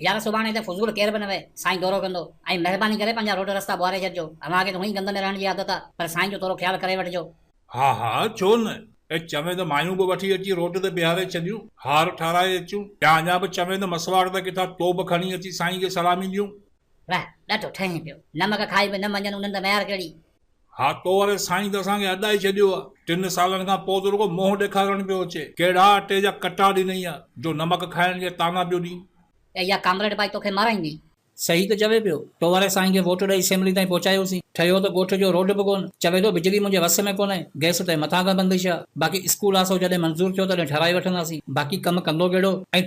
يار سڀاڻي هتي فضول ڪير به نه وهي، سائين دورو ڪندو ۽ مهرباني ڪري پنهنجا روڊ رستا ٻوهاري ڇڏجو، اوهان کي ته هونئن ئي گند ۾ رهڻ جي عادت آ، پر سائين جو ٿورو خيال ڪري وٺجو. ها ها ڇو نه، اي چوين ته مايون به وٺي اچي روڊ تي بيهاري ڇڏيون، هار ٺاهرائي اچون، يا اڃا به چوين ته مسواڙ ته ڪٿان توب کڻي اچي سائين کي سلامي ڏيون. واهه ڏاڍو ٺهين پيو، نمڪ کائي به نه مڃن انهن ته ميار ڪهڙي. ها تو واري سائين ته اسان کي اڏائي ڇڏيو آ. ٽن سالن کان پوء ته رڳو منهن ڏيکارڻ پيو اچي. ڪهڙا اٽي جا ڪٽا ڏنئي آ جو نمڪ کائڻ جي طعنا پيو ڏين. اي اها ڪامريڊ ٻائي توکي مارائيندي. صحيح ته چوي پيو. تو واري سائين کي ووٽ ڏئي اسيمبلي تائين پهچايوسين. ٺهيو ته ڳوٺ جو روڊ به ڪونه. چوي ٿو بجلي منهنجي وس ۾ ڪونهي. گئس تي مٿان کان بندش آ. باقي اسڪول آ سو جڏهن منظور ٿيو تڏهن ٺهرائي وٺنداسين. باقي ڪم ڪندو ڪهڙو ۽.